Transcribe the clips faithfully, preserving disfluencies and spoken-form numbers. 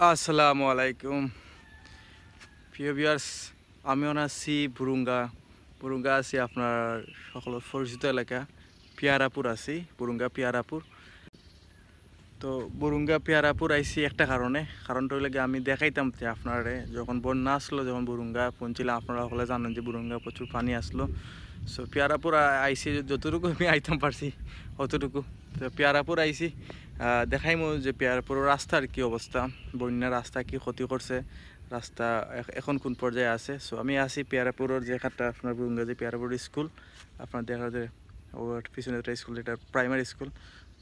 আসসালামু আলাইকুম। প্রিয় ভিউয়ার্স, আমি অখন আছি বুরুঙ্গা। বুরুঙ্গা আছি আপনার সকল পরিচিত এলাকা পিয়ারাপুর আছি, বুরুঙ্গা পিয়ারাপুর। তো বুরুঙ্গা পিয়ারাপুর আইছি একটা কারণে, কারণটা অইলো গিয়া আমি দেখাইতাম যে আপনারে যখন বন্যা আসলো, যখন বুরুঙ্গা পৌঁছছিলাম, আপনারা সকলে জানেন যে বুরুঙ্গা প্রচুর পানি আসলো। সো পিয়ারাপুর আ-, আইছি, যতটুকু আমি আইতাম পারছি অতটুকু। তো পিয়ারাপুর আইছি, আহ, দেখাইমু যে পিয়ারাপুরের রাস্তার কি অবস্থা, বন্যা রাস্তা কি ক্ষতি করছে, রাস্তা এখ-, এখন কোন পর্যায়ে আছে। সো আমি আছি পিয়ারাপুরের যে খাটটা আপনার বুরুঙ্গা যে পিয়ারাপুর স্কুল, আপনার দেখা যায় ওর পিছনে একটা স্কুল, এটা প্রাইমারি স্কুল।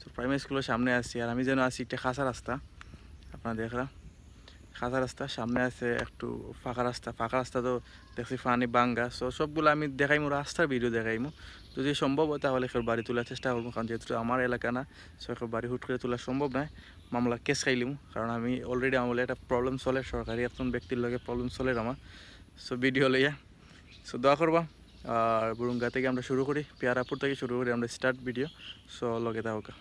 তো প্রাইমারি স্কুলের সামনে আছি, আর আমি যেন আছি একটা খাসা রাস্তা, আপনারা দেখরা খাসা রাস্তা, সামনে আছে একটু ফাঁকা রাস্তা, ফাঁকা রাস্তা তো দেখছি পানি ভাঙ্গা। সো সবগুলো আমি দেখাইমু, রাস্তার ভিডিও দেখাইমু, যদি সম্ভব হয় তাহলে কেউ বাড়ি তোলার চেষ্টা করবো, কারণ যেহেতু আমার এলাকা না, সো কেউ বাড়ি হুট করে তোলা সম্ভব নয়, মামলা কেস খাইলিমু, কারণ আমি অলরেডি আমার বলে একটা প্রবলেম চলে, সরকারি একজন ব্যক্তির লগে প্রবলেম চলে আমার। সো ভিডিও লইয়া, সো দোয়া করবা। আর বুরুঙ্গা থেকে আমরা শুরু করি, পিয়ারাপুর থেকে শুরু করি আমরা স্টার্ট ভিডিও। সো লগে থাকো।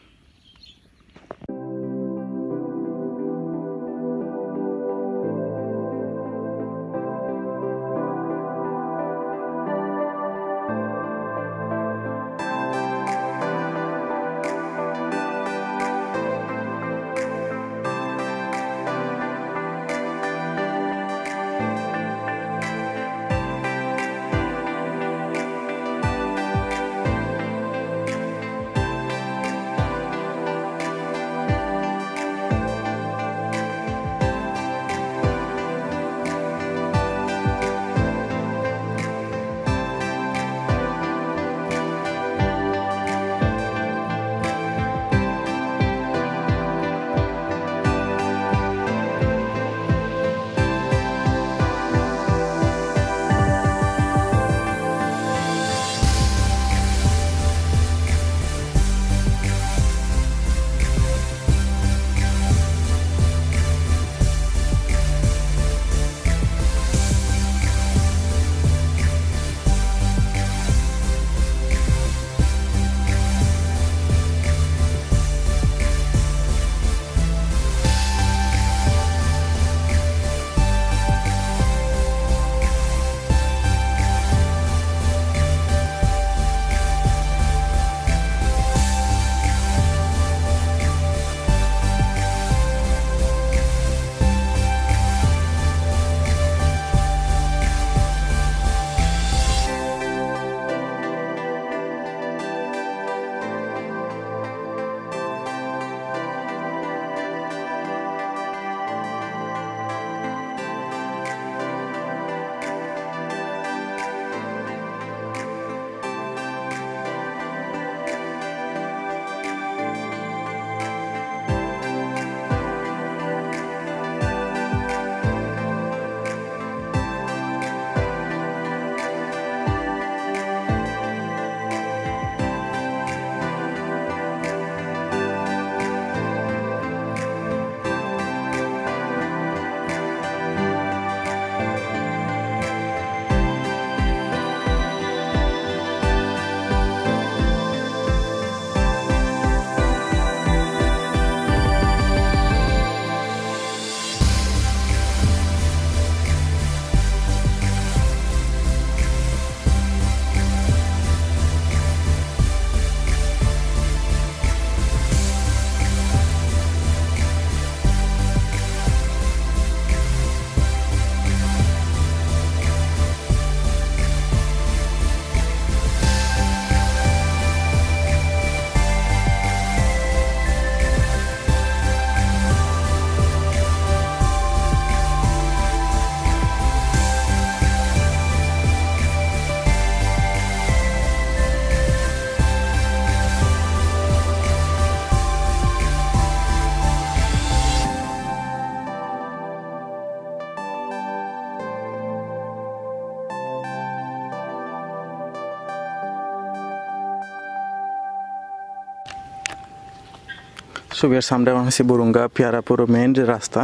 সুবিয়ার সামনে এখন আছি বুরুঙ্গা পিয়ারাপুর মেইন যে রাস্তা।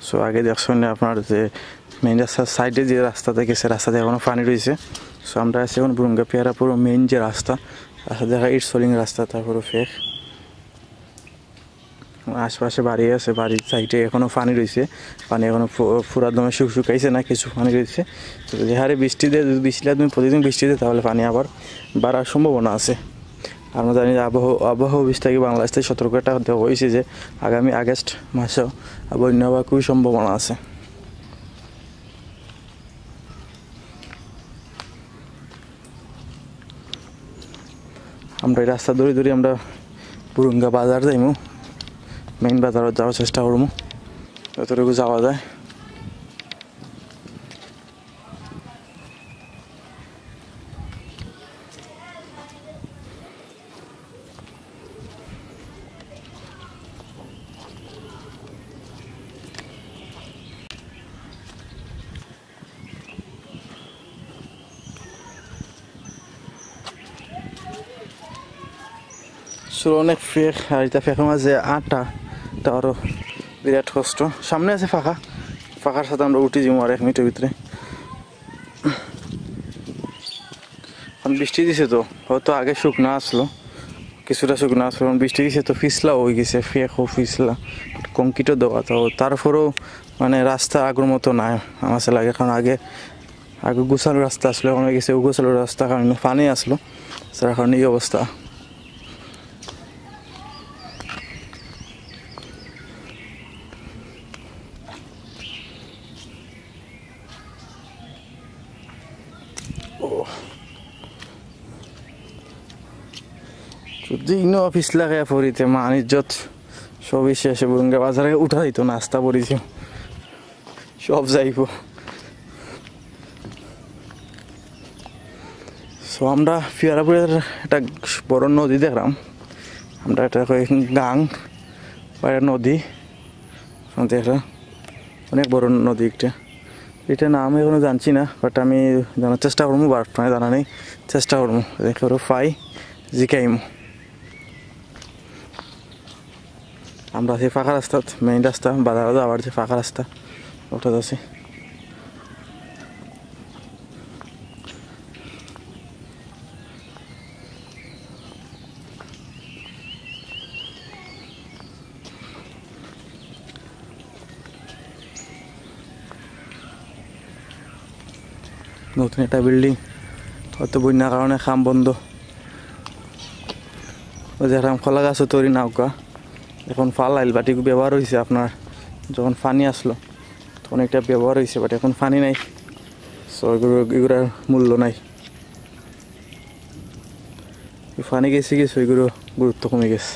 সো আগে দেখছেন আপনার যে মেইন রাস্তার সাইডে যে রাস্তাটা গেছে, রাস্তাতে এখনো পানি রয়েছে। সো আমরা আছি এখন বুরুঙ্গা পিয়ারাপুর মেইন যে রাস্তা, রাস্তা দেখা ইট সলিং রাস্তা, তারপরে ফেক আশপাশে বাড়ি আছে, বাড়ির সাইডে এখনো পানি রইছে, পানি এখনো ফু-, ফুরা দমে শুক-, শুকাইছে না, কিছু পানি রইছে। তো যে হারে বৃষ্টি দেয়, যদি বৃষ্টি তুমি প্রতিদিন বৃষ্টি দেয়, তাহলে পানি আবার বাড়ার সম্ভাবনা আছে। আমরা জানি যে আবহাওয়া, আবহাওয়া অফিস থেকে বাংলাদেশ থেকে সতর্কতা দেওয়া হয়েছে যে আগামী আগস্ট মাসেও বন্যা হওয়ার খুবই সম্ভাবনা আছে। আমরা এই রাস্তা ধরে ধরে আমরা বুরুঙ্গা বাজার যাইমু, মেইন বাজারত যাওয়ার চেষ্টা করমু যতটুকু যাওয়া যায়। চুলো অনেক ফেক, আর ইটা ফেকর মাঝে আটা, ইটা আরো বিরাট কষ্ট। সামনে আছে ফাঁকা, ফাঁকার সাথে আমরা উঠি যাইমু আর এক মিনিটের ভিতরে। কারণ বৃষ্টি দিছে তো, হয়তো আগে শুকনা আসলো, কিছুটা শুকনা আসলো, কারণ বৃষ্টি দিছে তো ফিসলা হয়ে গেছে, ফেক ও ফিসলা, কংক্রিটও দেওয়া, তো তারপরেও মানে রাস্তা আগর মতো নাই। আমার কাছে লাগে, কারণ আগে, আগে গোছালো রাস্তা আসলো, এখন হয়ে গেছে গোছালো রাস্তা, কারণ পানি আসলো, যার কারণে এই অবস্থা। ও। যদি ইনো অফিস লাগাইয়া পড়িতে, মান ইজ্জত সবই শেষে বুরুঙ্গা বাজারে উঠা দিত, নাস্তা পড়িছি, সব যাইব। সো আমরা ফিয়ারাপুরের একটা বড় নদী দেখলাম, আমরা এটা কই গাং, বা নদী, দেখলাম অনেক বড় নদী একটা। এটা নাম এখনো জানছি না, বাট আমি জানার চেষ্টা করবো, বাট মানে জানা নেই, চেষ্টা করবো। দেখে ওরা পাই, জিকাইমু। আমরা আছি ফাঁকা রাস্তাত, মেইন রাস্তা, বাজারো যাওয়ার যে ফাঁকা রাস্তা, ওটাত আছি। নতুন একটা বিল্ডিং, হয়তো বন্যার কারণে কাম বন্ধ। ওই যে রামখলা গাছও তৈরি নৌকা, এখন ফালাইল, বাট এগু ব্যবহার হয়েছে আপনার, যখন পানি আসলো তখন একটা ব্যবহার হয়েছে, বাট এখন পানি নাই, সো এগুলো, এগুলোর মূল্য নাই। পানি গেছে গেছে, ওইগুলো গুরুত্ব কমে গেছে।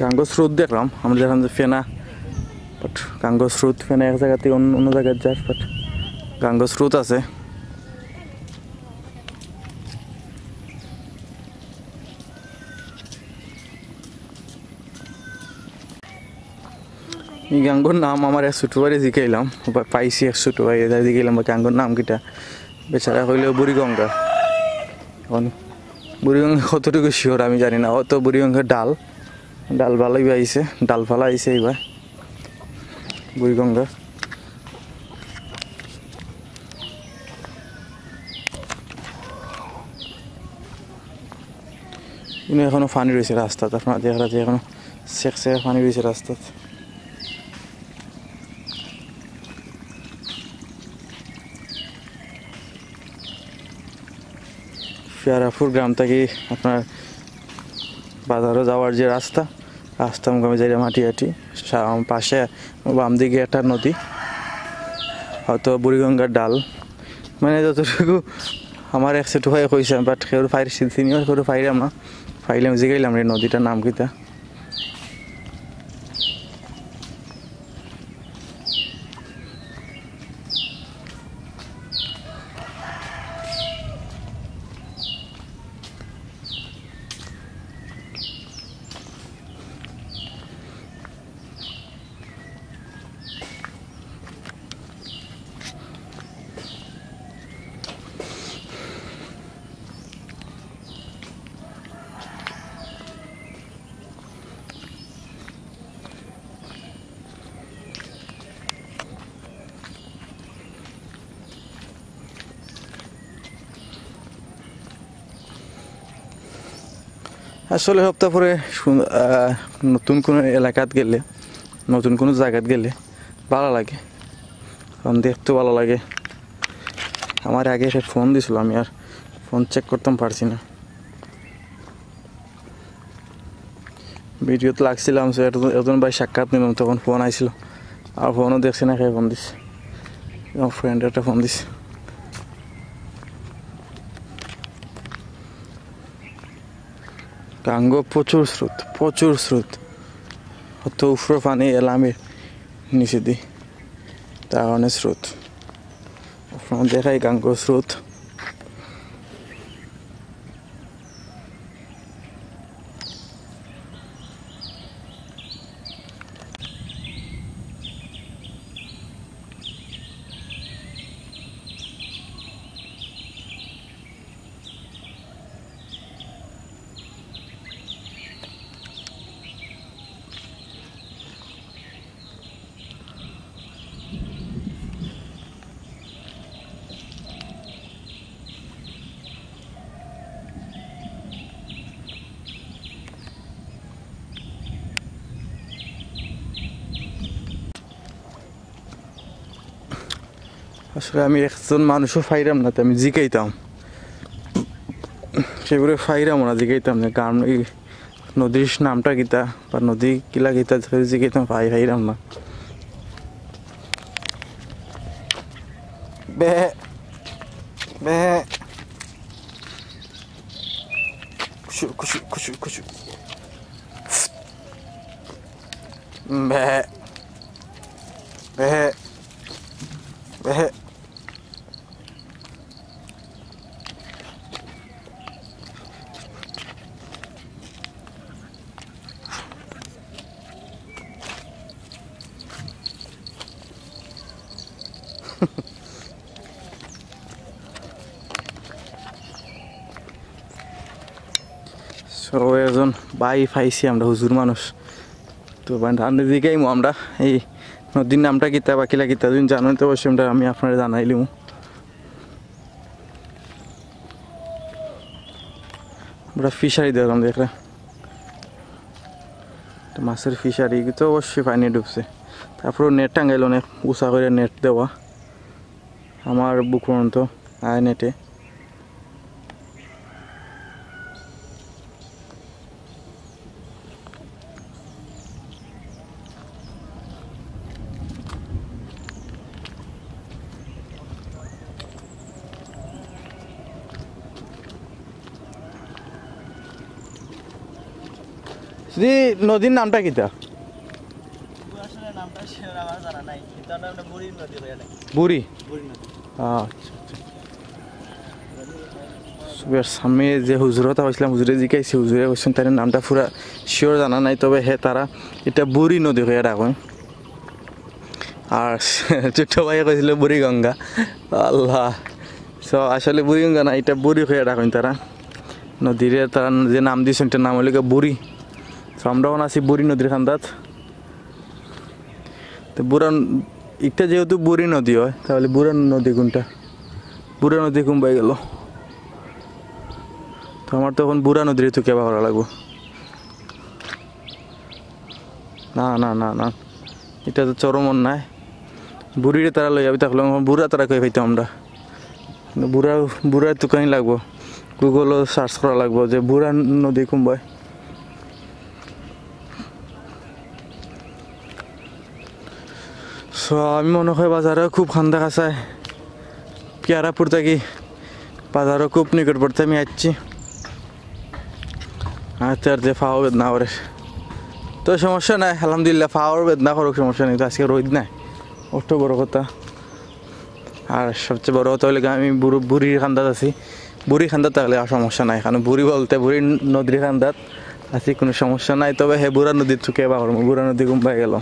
গাঙ্গো স্রোত দেখলাম, আমরা দেখলাম যে ফেনা, বাট গাঙ্গো স্রোত ফেনা এক জায়গা থেকে অন্য, অন্য জায়গায় যার, বাট গাঙ্গো স্রোত আছে। এই গাঙ্গর নাম আমার এক ছোট ভাইরে জিকাইলাম, বা পাইছি এক ছোট ভাই, এটা জিকাইলাম বা গাঙ্গর নাম কিতা, বেচারা কইলো বুড়িগঙ্গা। এখন বুড়িগঙ্গা কতটুকু শিওর আমি জানি না, অত বুড়িগঙ্গার ডাল, ডাল ভালোই পাইছে, ডাল ফালা আইছে এইবার বুড়িগঙ্গা। কিন্তু এখনো পানি রয়েছে রাস্তাত, আপনারা দেখা যাচ্ছে এখনো সেক সেক পানি রয়েছে রাস্তাত। ফিয়ারাপুর গ্রাম থাকি আপনার বাজারো যাওয়ার যে রাস্তা, রাস্তা মুখে আমি যাই মাটি আটি, সা-, পাশে বাম দিকে একটা নদী, হয়তো বুড়িগঙ্গার ডাল, মানে যতটুকু আমার এক ছোট ভাই কইছে, বাট কেউ পাইর, চিনি কেউ পাইরাম না, পাইলে আমি জিগাইলাম রে নদীটার নাম কিতা। আসলে সপ্তাহ পরে শুন-, আহ, নতুন কোনো এলাকাত গেলে, নতুন কোনো জাগাত গেলে ভালা লাগে, কারণ দেখতেও ভালা লাগে। আমার আগে সে ফোন দিছিল, আমি আর ফোন চেক করতাম পারছি না। ভিডিওত লাগছিলাম, সে একজন, একজন ভাই সাক্ষাৎ নিলাম, তখন ফোন আইছিল, আর ফোনও দেখছি না, কে ফোন দিছে, আমার ফ্রেন্ড একটা ফোন দিছে। গাঙ্গো প্রচুর স্রোত, প্রচুর স্রোত। অত উফরে পানি এলামির নিচে দি, তার অনেক স্রোত। আপনারা দেখাই গাঙ্গো স্রোত। আসলে আমি একজন মানুষও পাইরাম না, তে আমি জিকাইতাম। সেগুলো পাইরাম না, জিকাইতাম না। গান, এই নদীর নামটা কিতা বা নদী কিলা কিতা, জিকাইতাম, পাই, পাইরাম না। বে, বে। খুশু, খুশু, খুশু, খুশু। বে, বে, বে। So, একজন ভাই পাইছি আমরা, হুজুর মানুষ। তো ভাই, তানরে জিকাইমু আমরা, এই নদীর নামটা কিতা বা কিলা কিতা, যদি জানেন তো অবশ্যই আমরা, আমি আপনারে জানাইলিমু। আমরা ফিশারি দেখলাম, দেখরা, একটা মাছের ফিশারি, তো অবশ্যই পানি ডুবছে। তারপরে নেট টাঙ্গাইল, অনেক উঁচা করে নেট দেওয়া, আমার বুক পর্যন্ত আয় নেটে। যদি নদীর নামটা কিতা? আসলে নামটা শিওর আমার জানা নাই, কিন্তু আমরা, আমরা বুড়ির নদী হয়ে থাকি। বুড়ি? বুড়ি নদী। আচ্ছা, আচ্ছা। সুবের সামনে যে হুজুরটা হয়েছিলাম, হুজুরে জিকাইছি, হুজুরে কইছেন তার নামটা পুরা শিওর জানা নাই, তবে হে তারা এটা বুড়ি নদী হয়ে ডাকইন। আর ছোট ভাইয়ে কইছিল বুড়ি গঙ্গা। আল্লাহ। So, আসলে বুড়ি গঙ্গা না, এটা বুড়ি হয়ে ডাকইন তারা। নদীরে তারা যে নাম দিয়েছেন, এটার নাম হইল গিয়া বুড়ি। So, আমরা এখন আছি বুড়ি নদীর কান্দাত। তো বুড়া ন-, এটা যেহেতু বুড়ি নদী হয়, তাহলে বুড়া নদী কোনটা? বুড়া নদী কোন বায় গেল? তো আমার তো এখন বুড়া নদীর তো কেবা করা লাগবো। না, না, না, না, এটা তো চরম অন্যায়। বুড়িরে তারা লই যাবি, তাহলে এখন বুড়া তারা কই পাইতাম আমরা? বুড়া, বুড়া তো কই লাগবো, গুগলও সার্চ করা লাগবো যে বুড়া নদী কুম্বায়। So, আমি মনে হয় বাজারে খুব খান্দা কাছায়, পিয়ারাপুর থাকি বাজারও খুব নিকটবর্তী আমি আসছি। আস্তে আস্তে পাও বেদনা করে, তো সমস্যা নাই, আলহামদুলিল্লাহ, পাওর বেদনা করুক, সমস্যা নেই। তো আজকে রোদ নাই, ওটা বড় কথা। আর সবচেয়ে বড় কথা হইলে গিয়া আমি বুড়ো, বুড়ির কান্দাত আছি। বুড়ি কান্দাত থাকলে আর সমস্যা নাই, কারণ বুড়ি বলতে বুড়ি নদীর কান্দাত আছি, কোনো সমস্যা নাই। তবে হে বুড়া নদীর চুকে বা করবো, বুড়া নদী কুম্বায় গেল।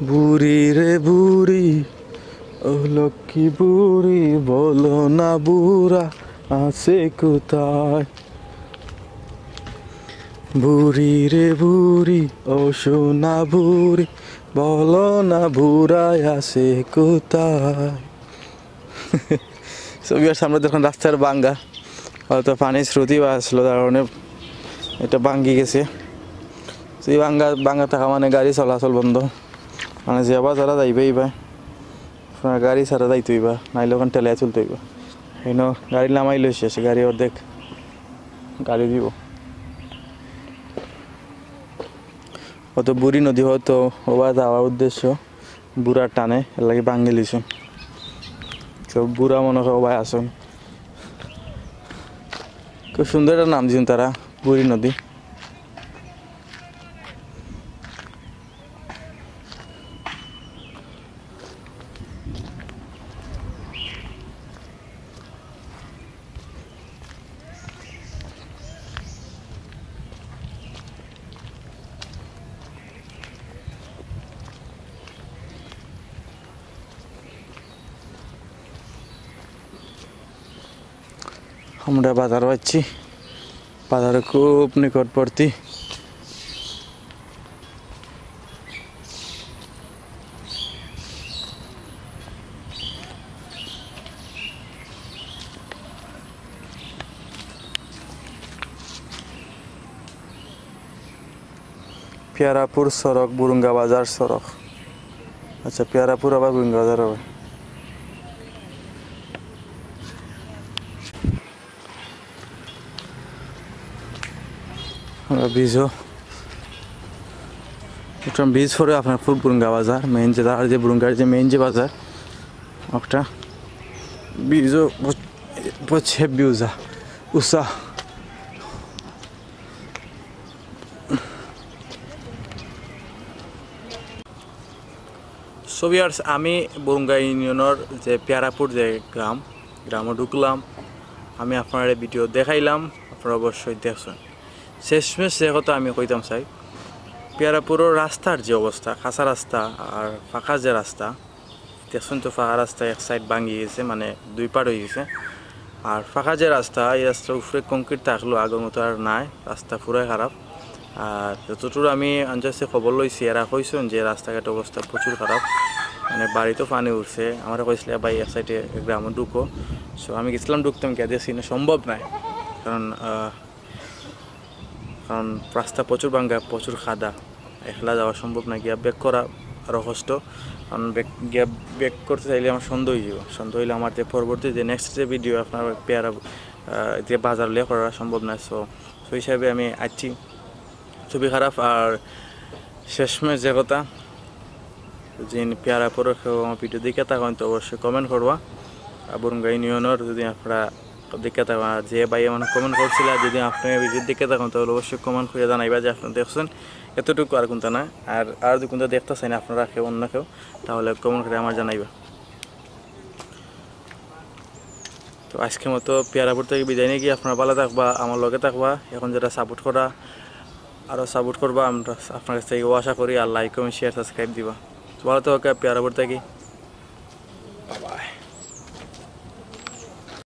বুড়ি রে বুড়ি, ও লক্ষ্মী বুড়ি, বলো না বুড়া আছে কোথায়? বুড়ি রে বুড়ি, ও সোনা বুড়ি, বলো না বুড়া আছে কোথায়? So viewers, আমরা দেখুন রাস্তার ভাঙ্গা, হয়তো পানির স্রোতই বা আসলো, তার কারণে এটা ভাঙ্গি গেছে। সেই ভাঙ্গা, ভাঙ্গা থাকা মানে গাড়ি চলাচল বন্ধ, মানে যেবা যারা যাইবে ইবা আপনার গাড়ি ছাড়া যাইতে হইবা, নাইলে ওখান ঠেলায় চলতে হইবা। এনো গাড়ি নামাইলে শেষ, গাড়ি অর্ধেক গাড়ি দিব। অত বুড়ি নদী হয়তো ওবা যাওয়ার উদ্দেশ্য বুড়ার টানে, এর লাগি ভাঙ্গি লিছে। তো বুড়া মনে হয় ওবায় আছেন। খুব সুন্দর একটা নাম দিয়েছেন তারা, বুড়ি নদী। আমরা বাজার পাচ্ছি, বাজারে খুব নিকটবর্তী। পিয়ারাপুর সড়ক, বুরুঙ্গা বাজার সড়ক। আচ্ছা, পিয়ারাপুর আবার বুরুঙ্গা বাজার হবে। আমরা ব্রিজও, একটা ব্রিজ পরে আপনার ফুল বুরুঙ্গা বাজার, মেইন যে তার যে বুরুঙ্গার যে মেইন যে বাজার, একটা ব্রিজও পড়ছে বিউজা উষা। So viewers, আমি বুরুঙ্গা ইউনিয়নের যে পিয়ারাপুর যে গ্রাম, গ্রামে ঢুকলাম, আমি আপনারা ভিডিও দেখাইলাম, আপনারা অবশ্যই দেখছেন। শেষমেশ যে কথা আমি কইতাম চাই, পিয়ারাপুরের রাস্তার যে অবস্থা, কাঁচা রাস্তা আর পাকা যে রাস্তা, দেখছেন তো পাকা রাস্তা এক সাইড ভাঙি গেছে, মানে দুই পার্ট হয়ে গেছে। আর পাকা যে রাস্তা, এই রাস্তার উপরে কংক্রিট থাকলো, আগের মতো আর নাই, রাস্তা পুরাই খারাপ। আর যতটুকু আমি আঞ্জাসে খবর লইছি, এরা কইছেন যে রাস্তাঘাট অবস্থা প্রচুর খারাপ, মানে বাড়িত পানি উঠছে। আমারে কইছিল, "ভাই, এক সাইডে গ্রামে ঢুকো।" So আমি গেছিলাম ঢুকতাম, গিয়া দেখছি না, সম্ভব নাই, কারণ আহ, কারণ রাস্তা প্রচুর ভাঙ্গা, প্রচুর কাদা, একলা যাওয়া সম্ভব না, গিয়া ব্যাক করা আরও কষ্ট, কারণ ব্যাক, গিয়া ব্যাক করতে চাইলে আমার সন্ধ্যা হয়ে যাবে। সন্ধ্যা হইলে আমার যে পরবর্তী যে নেক্সট যে ভিডিও আপনার পেয়ারা আহ, যে বাজার লিয়ে করা সম্ভব না। So সেই হিসাবে আমি আছি, খুবই খারাপ। আর শেষমেশ যে কথা, যদি পিয়ারাপুরের কেউ আমার ভিডিও দেখে থাকেন তো অবশ্যই কমেন্ট করবা। আর বুরুঙ্গা ইউনিয়নের যদি আপনারা দেখে থাকেন, আর যে ভাই আমার কমেন্ট করছিল, আর যদি আপনি ভিডিও দেখে থাকেন তাহলে অবশ্যই কমেন্ট করে জানাইবা যে আপনি দেখছেন এতটুকু, আর কোনটা না। আর আর যদি কোনটা দেখতে চান আপনারা কেউ, অন্য কেউ, তাহলে কমেন্ট করে আমার জানাইবা। তো আজকের মতো পিয়ারাপুর থেকে বিদায় নিয়ে গিয়ে আপনারা ভালো থাকবা, আমার লগে থাকবা। এখন যেটা সাপোর্ট করা, আরও সাপোর্ট করবা, আমরা আপনার কাছ থেকে ও আশা করি। আর লাইক, কমেন্ট, শেয়ার, সাবস্ক্রাইব দিবা। তো ভালো থাকো, পিয়ারাপুর থেকে